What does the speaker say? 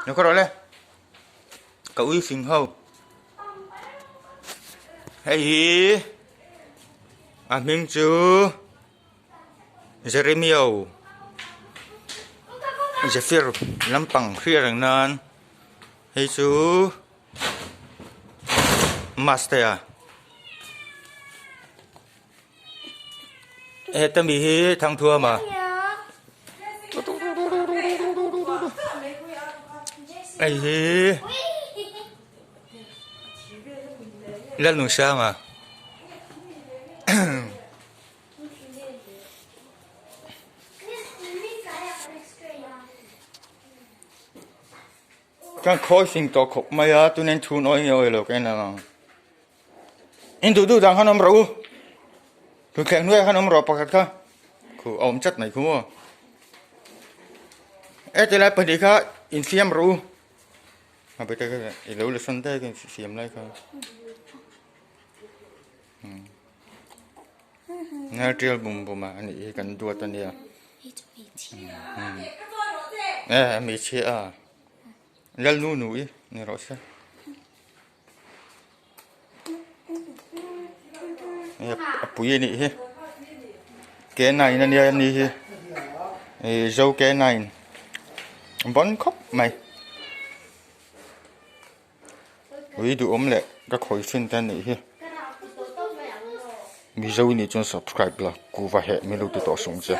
Lo khaw rawh le. Ka ui fing ho. Hei hi a hming chu Jeremio Zephyr lampang hriat reng nan hei chu Mastea. Heta mi hi Thangthuama. Hei hi Lalnungsanga. Kan khawi fing tawh khawp mai a tunin thu nawi nge awilo ka en ang. In duh duh dan khan awm rawh u. Thuthleng hnuaiah khan awm rawh pakhat kha. Khu a awm chat mai khu maw. E tilai pahnih kha infiam rawh u. A bete kha i lo la sawn daih ka infiam lai kha. Nel tial bum bum a anih hi kan duat ania. E hmeichhia a. Lalnu nu i ni rawh se. A pui a nih hi ke nine ania a ni hi ih zo ke nine ban khawp mai ui duhawm leh ka khawi thin te a nih hi mizo nih chuan subscribe la kuva heh min lo ti tawh sung che.